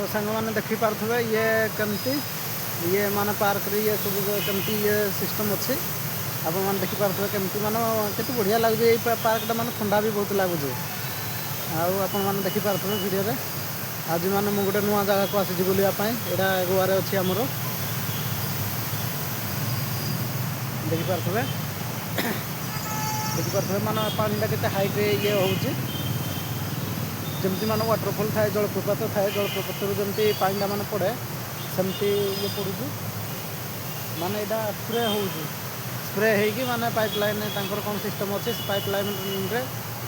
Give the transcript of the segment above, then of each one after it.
ତ ସାଙ୍ଗମାନେ ଦେଖିପାରୁଥିବେ ଇଏ କେମିତି ଇଏ ମାନେ ପାର୍କରେ ଇଏ ସବୁ କେମିତି ଇଏ ସିଷ୍ଟମ୍ ଅଛି। ଆପଣମାନେ ଦେଖିପାରୁଥିବେ କେମିତି ମାନେ କେତେ ବଢ଼ିଆ ଲାଗୁଛି ଏଇ ପାର୍କଟା, ମାନେ ଥଣ୍ଡା ବି ବହୁତ ଲାଗୁଛି। ଆଉ ଆପଣମାନେ ଦେଖିପାରୁଥିବେ ଭିଡ଼ିଓରେ ଆଜି ମାନେ ମୁଁ ଗୋଟେ ନୂଆ ଜାଗାକୁ ଆସିଛି ବୁଲିବା ପାଇଁ। ଏଇଟା ଗୋଆରେ ଅଛି ଆମର, ଦେଖିପାରୁଥିବେ ଦେଖିପାରୁଥିବେ ମାନେ ପାଣିଟା କେତେ ହାଇଟ୍ରେ ଇଏ ହେଉଛି, ଯେମିତି ମାନେ ୱାଟରଫଲ୍ ଥାଏ, ଜଳପ୍ରପାତ ଥାଏ, ଜଳପ୍ରପାତରୁ ଯେମିତି ପାଣିଟା ମାନେ ପଡ଼େ ସେମିତି ଇଏ ପଡ଼ୁଛି। ମାନେ ଏଇଟା ସ୍ପ୍ରେ ହେଉଛି, ସ୍ପ୍ରେ ହେଇକି ମାନେ ପାଇପ୍ ଲାଇନ୍ ତାଙ୍କର କ'ଣ ସିଷ୍ଟମ୍ ଅଛି, ସେ ପାଇପ୍ ଲାଇନ୍ରେ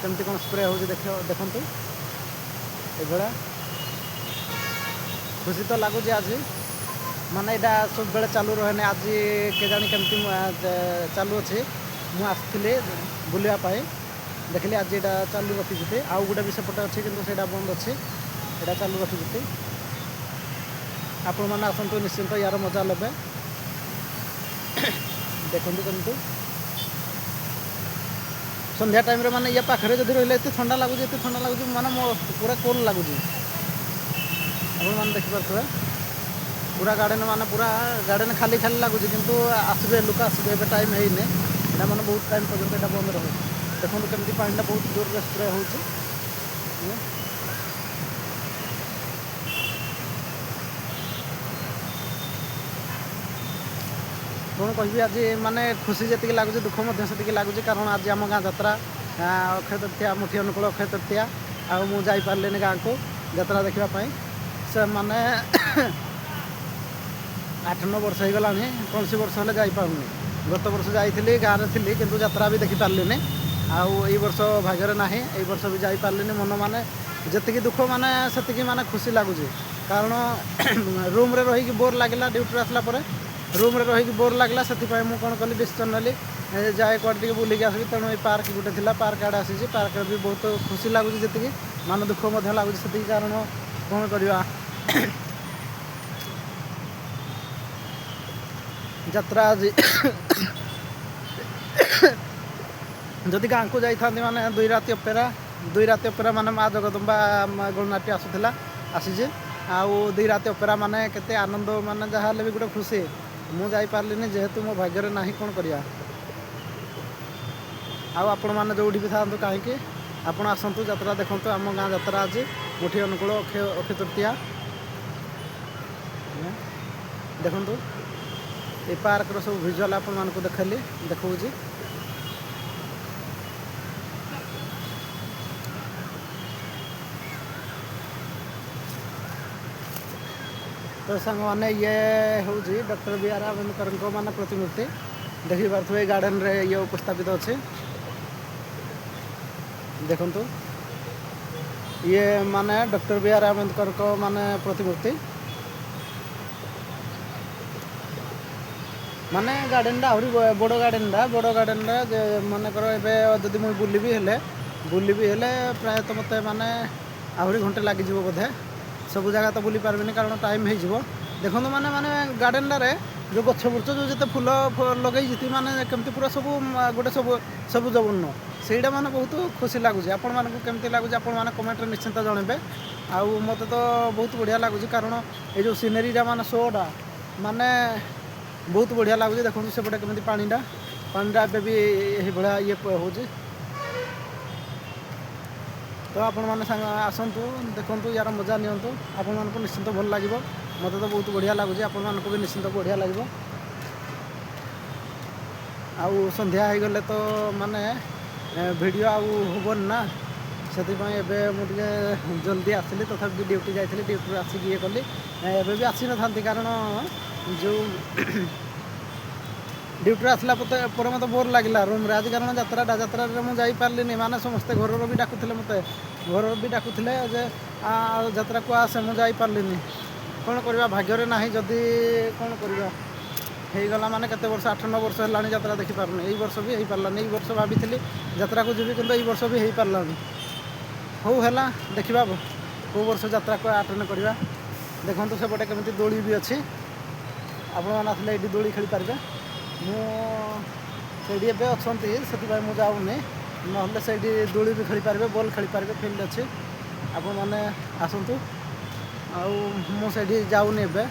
କେମିତି କ'ଣ ସ୍ପ୍ରେ ହେଉଛି ଦେଖନ୍ତୁ। ଏଇଭଳିଆ ଖୁସି ତ ଲାଗୁଛି ଆଜି, ମାନେ ଏଇଟା ସବୁବେଳେ ଚାଲୁ ରହେନି, ଆଜି କେଜାଣି କେମିତି ଚାଲୁ ଅଛି। ମୁଁ ଆସିଥିଲି ବୁଲିବା ପାଇଁ, ଦେଖିଲି ଆଜି ଏଇଟା ଚାଲୁ ରଖିଛନ୍ତି। ଆଉ ଗୋଟେ ବି ସେପଟେ ଅଛି କିନ୍ତୁ ସେଇଟା ବନ୍ଦ ଅଛି, ଏଇଟା ଚାଲୁ ରଖିଛନ୍ତି। ଆପଣମାନେ ଆସନ୍ତୁ, ନିଶ୍ଚିନ୍ତ ୟାର ମଜା ନେବେ। ଦେଖନ୍ତୁ କେମିତି ସନ୍ଧ୍ୟା ଟାଇମ୍ରେ ମାନେ ଇଏ ପାଖରେ ଯଦି ରହିଲେ ଏତେ ଥଣ୍ଡା ଲାଗୁଛି, ଏତେ ଥଣ୍ଡା ଲାଗୁଛି, ମାନେ ମୋ ପୁରା କୋଲ୍ ଲାଗୁଛି। ଆପଣମାନେ ଦେଖିପାରୁଥିବେ ପୁରା ଗାର୍ଡ଼େନ୍, ମାନେ ପୁରା ଗାର୍ଡ଼େନ୍ ଖାଲି ଖାଲି ଲାଗୁଛି, କିନ୍ତୁ ଆସିବେ ଲୋକ ଆସିବେ, ଏବେ ଟାଇମ୍ ହେଇନି। ଏଇଟା ମାନେ ବହୁତ ଟାଇମ୍ ପର୍ଯ୍ୟନ୍ତ ଏଇଟା ବନ୍ଦ ରହେ। ଦେଖନ୍ତୁ କେମିତି ପାଣିଟା ବହୁତ ଜୋରରେ ସ୍ପ୍ରେ ହେଉଛି। କ'ଣ କହିବି, ଆଜି ମାନେ ଖୁସି ଯେତିକି ଲାଗୁଛି ଦୁଃଖ ମଧ୍ୟ ସେତିକି ଲାଗୁଛି, କାରଣ ଆଜି ଆମ ଗାଁ ଯାତ୍ରା ଅକ୍ଷୟ ତୃତୀୟା, ମୁଠି ଅନୁକୂଳ ଅକ୍ଷୟ ତୃତୀୟା, ଆଉ ମୁଁ ଯାଇପାରିଲିନି ଗାଁକୁ ଯାତ୍ରା ଦେଖିବା ପାଇଁ। ସେମାନେ 8-9 ବର୍ଷ ହେଇଗଲାଣି, କୌଣସି ବର୍ଷ ହେଲେ ଯାଇପାରୁନି। ଗତ ବର୍ଷ ଯାଇଥିଲି, ଗାଁରେ ଥିଲି, କିନ୍ତୁ ଯାତ୍ରା ବି ଦେଖିପାରିଲିନି। ଆଉ ଏଇ ବର୍ଷ ଭାଗ୍ୟରେ ନାହିଁ, ଏଇ ବର୍ଷ ବି ଯାଇପାରିଲିନି। ମନ ମାନେ ଯେତିକି ଦୁଃଖ ମାନେ ସେତିକି ମାନେ ଖୁସି ଲାଗୁଛି, କାରଣ ରୁମ୍ରେ ରହିକି ବୋର୍ ଲାଗିଲା। ଡ୍ୟୁଟିରୁ ଆସିଲା ପରେ ରୁମ୍ରେ ରହିକି ବୋର୍ ଲାଗିଲା, ସେଥିପାଇଁ ମୁଁ କ'ଣ କଲି, ଡିସିସନ୍ ନେଲି ଯାଏ କୁଆଡ଼େ ଟିକେ ବୁଲିକି ଆସିବି। ତେଣୁ ଏଇ ପାର୍କ ଗୋଟେ ଥିଲା, ପାର୍କ ଆଡ଼େ ଆସିଛି। ପାର୍କରେ ବି ବହୁତ ଖୁସି ଲାଗୁଛି, ଯେତିକି ମାନେ ଦୁଃଖ ମଧ୍ୟ ଲାଗୁଛି ସେତିକି, କାରଣ କ'ଣ କରିବା, ଯାତ୍ରା ଆଜି ଯଦି ଗାଁକୁ ଯାଇଥାନ୍ତି ମାନେ 2 ରାତି ଅପେରା, 2 ରାତି ଅପେରା ମାନେ ମା ଜଗଦମ୍ବା ଗଣନାଟ୍ୟ ଆସୁଥିଲା, ଆସିଛି। ଆଉ 2 ରାତି ଅପେରା ମାନେ କେତେ ଆନନ୍ଦ, ମାନେ ଯାହା ହେଲେ ବି ଗୋଟେ ଖୁସି। ମୁଁ ଯାଇପାରିଲିନି ଯେହେତୁ ମୋ ଭାଗ୍ୟରେ ନାହିଁ, କ'ଣ କରିବା। ଆଉ ଆପଣମାନେ ଯେଉଁଠି ବି ଥାଆନ୍ତୁ କାହିଁକି, ଆପଣ ଆସନ୍ତୁ ଯାତ୍ରା ଦେଖନ୍ତୁ। ଆମ ଗାଁ ଯାତ୍ରା ଆଜି ମୁଠି ଅନୁକୂଳ ଅକ୍ଷୟ ତୃତୀୟା। ଦେଖନ୍ତୁ ଏ ପାର୍କର ସବୁ ଭିଜୁଆଲ୍ ଆପଣମାନଙ୍କୁ ଦେଖେଇଲି, ଦେଖାଉଛି। ତ ସାଙ୍ଗମାନେ ଇଏ ହେଉଛି ଡକ୍ଟର ବି ଆର୍ ଆମ୍ବେଦକରଙ୍କ ମାନେ ପ୍ରତିମୂର୍ତ୍ତି, ଦେଖିପାରୁଥିବେ ଏଇ ଗାର୍ଡ଼େନରେ ଇଏ ଉପସ୍ଥାପିତ ଅଛି। ଦେଖନ୍ତୁ ଇଏ ମାନେ ଡକ୍ଟର ବି ଆର୍ ଆମ୍ବେଦକରଙ୍କ ମାନେ ପ୍ରତିମୂର୍ତ୍ତି। ମାନେ ଗାର୍ଡ଼େନଟା ଆହୁରି ବଡ଼ ଗାର୍ଡ଼େନଟା, ବଡ଼ ଗାର୍ଡ଼େନଟା ଯେ ମନେକର ଏବେ ଯଦି ମୁଁ ବୁଲିବି ହେଲେ ପ୍ରାୟତଃ ମୋତେ ମାନେ ଆହୁରି ଘଣ୍ଟେ ଲାଗିଯିବ ବୋଧେ। ସବୁ ଜାଗା ତ ବୁଲି ପାରିବିନି କାରଣ ଟାଇମ୍ ହେଇଯିବ। ଦେଖନ୍ତୁ ମାନେ ମାନେ ଗାର୍ଡ଼େନଟାରେ ଯେଉଁ ଗଛ ବୁର୍ଛ ଯେଉଁ ଯେତେ ଫୁଲ ଲଗେଇଛନ୍ତି, ମାନେ କେମିତି ପୁରା ସବୁ ଗୋଟେ ସବୁ ସବୁଜ ବର୍ଣ୍ଣ, ସେଇଟା ମାନେ ବହୁତ ଖୁସି ଲାଗୁଛି। ଆପଣମାନଙ୍କୁ କେମିତି ଲାଗୁଛି ଆପଣମାନେ କମେଣ୍ଟରେ ନିଶ୍ଚିନ୍ତ ଜଣାଇବେ। ଆଉ ମୋତେ ତ ବହୁତ ବଢ଼ିଆ ଲାଗୁଛି, କାରଣ ଏଇ ଯେଉଁ ସିନେରୀଟା ମାନେ ଶୋଟା ମାନେ ବହୁତ ବଢ଼ିଆ ଲାଗୁଛି। ଦେଖନ୍ତୁ ସେପଟେ କେମିତି ପାଣିଟା ଏବେ ବି ଏଇଭଳିଆ ଇଏ ହେଉଛି। ତ ଆପଣମାନେ ସାଙ୍ଗ ଆସନ୍ତୁ, ଦେଖନ୍ତୁ, ୟାର ମଜା ନିଅନ୍ତୁ, ଆପଣମାନଙ୍କୁ ନିଶ୍ଚିନ୍ତ ଭଲ ଲାଗିବ। ମୋତେ ତ ବହୁତ ବଢ଼ିଆ ଲାଗୁଛି, ଆପଣମାନଙ୍କୁ ବି ନିଶ୍ଚିନ୍ତ ବଢ଼ିଆ ଲାଗିବ। ଆଉ ସନ୍ଧ୍ୟା ହେଇଗଲେ ତ ମାନେ ଭିଡ଼ିଓ ଆଉ ହେବନି ନା, ସେଥିପାଇଁ ଏବେ ମୁଁ ଟିକେ ଜଲ୍ଦି ଆସିଲି। ତଥାପି ବି ଡ୍ୟୁଟି ଯାଇଥିଲି, ଡ୍ୟୁଟିରୁ ଆସିକି ଇଏ କଲି। ଏବେ ବି ଆସିନଥାନ୍ତି, କାରଣ ଯେଉଁ ଡ୍ୟୁଟିରୁ ଆସିଲା ପରେ ମୋତେ ବୋର୍ ଲାଗିଲା ରୁମ୍ରେ ଆଜି, କାରଣ ଯାତ୍ରାରେ ମୁଁ ଯାଇପାରିଲିନି। ମାନେ ସମସ୍ତେ ଘରର ବି ଡାକୁଥିଲେ ମୋତେ, ଘରର ବି ଡାକୁଥିଲେ ଯେ ଯାତ୍ରାକୁ ଆସେ, ମୁଁ ଯାଇପାରିଲିନି। କ'ଣ କରିବା, ଭାଗ୍ୟରେ ନାହିଁ ଯଦି କ'ଣ କରିବା, ହେଇଗଲା ମାନେ କେତେ ବର୍ଷ, 8-9 ବର୍ଷ ହେଲାଣି ଯାତ୍ରା ଦେଖିପାରୁନି। ଏଇ ବର୍ଷ ବି ହେଇପାରିଲାନି। ଏଇ ବର୍ଷ ଭାବିଥିଲି ଯାତ୍ରାକୁ ଯିବି, କିନ୍ତୁ ଏଇ ବର୍ଷ ବି ହେଇପାରିଲାନି। ହଉ ହେଲା, ଦେଖିବା କେଉଁ ବର୍ଷ ଯାତ୍ରାକୁ ଆଟେଣ୍ଡ କରିବା। ଦେଖନ୍ତୁ ସେପଟେ କେମିତି ଦୋଳି ବି ଅଛି, ଆପଣମାନେ ଆସିଲେ ଏଇଠି ଦୋଳି ଖେଳିପାରିବେ। ମୁଁ ସେଇଠି ଏବେ ଅଛନ୍ତି, ସେଥିପାଇଁ ମୁଁ ଯାଉନି, ନହେଲେ ସେଇଠି ଦୋଳି ବି ଖେଳିପାରିବେ, ବଲ୍ ଖେଳିପାରିବେ, ଫିଲ୍ଡ ଅଛି। ଆପଣମାନେ ଆସନ୍ତୁ, ଆଉ ମୁଁ ସେଇଠି ଯାଉନି ଏବେ,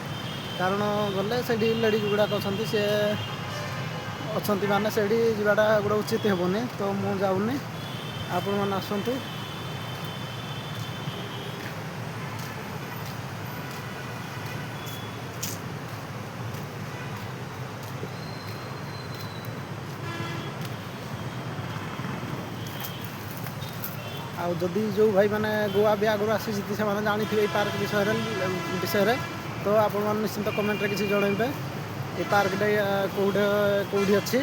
କାରଣ ଗଲେ ସେଇଠି ଲେଡ଼ିଜ୍ ଗୁଡ଼ାକ ଅଛନ୍ତି, ସେ ଅଛନ୍ତି, ମାନେ ସେଇଠି ଯିବାଟା ଗୋଟେ ଉଚିତ ହେବନି, ତ ମୁଁ ଯାଉନି। ଆପଣମାନେ ଆସନ୍ତୁ। ଆଉ ଯଦି ଯେଉଁ ଭାଇମାନେ ଗୋଆ ବି ଆଗରୁ ଆସିଛନ୍ତି, ସେମାନେ ଜାଣିଥିବେ ଏଇ ପାର୍କ ବିଷୟରେ, ତ ଆପଣମାନେ ନିଶ୍ଚିନ୍ତ କମେଣ୍ଟରେ କିଛି ଜଣାଇବେ। ଏ ପାର୍କଟା କେଉଁଠି କେଉଁଠି ଅଛି,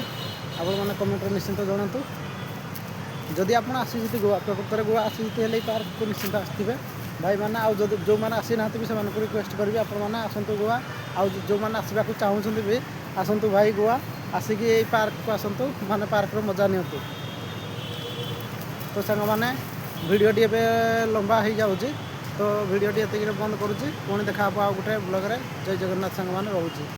ଆପଣମାନେ କମେଣ୍ଟରେ ନିଶ୍ଚିନ୍ତ ଜଣାନ୍ତୁ। ଯଦି ଆପଣ ଆସିଛନ୍ତି ଗୋଆ, ପ୍ରକୃତରେ ଗୋଆ ଆସିଛନ୍ତି ହେଲେ ଏଇ ପାର୍କକୁ ନିଶ୍ଚିନ୍ତ ଆସିଥିବେ ଭାଇମାନେ। ଆଉ ଯଦି ଯେଉଁମାନେ ଆସିନାହାନ୍ତି ବି, ସେମାନଙ୍କୁ ରିକ୍ୱେଷ୍ଟ କରିବି, ଆପଣମାନେ ଆସନ୍ତୁ ଗୋଆ। ଆଉ ଯେଉଁମାନେ ଆସିବାକୁ ଚାହୁଁଛନ୍ତି ବି, ଆସନ୍ତୁ ଭାଇ ଗୋଆ, ଆସିକି ଏଇ ପାର୍କକୁ ଆସନ୍ତୁ, ମାନେ ପାର୍କର ମଜା ନିଅନ୍ତୁ। ତ ସାଙ୍ଗମାନେ, ଭିଡ଼ିଓଟି ଏବେ ଲମ୍ବା ହେଇଯାଉଛି, ତ ଭିଡ଼ିଓଟି ଏତିକିରେ ବନ୍ଦ କରୁଛି। ପୁଣି ଦେଖା ହେବ ଆଉ ଗୋଟେ ବ୍ଲଗ୍ରେ। ଜୟ ଜଗନ୍ନାଥ ସାଙ୍ଗମାନେ, ରହୁଛି।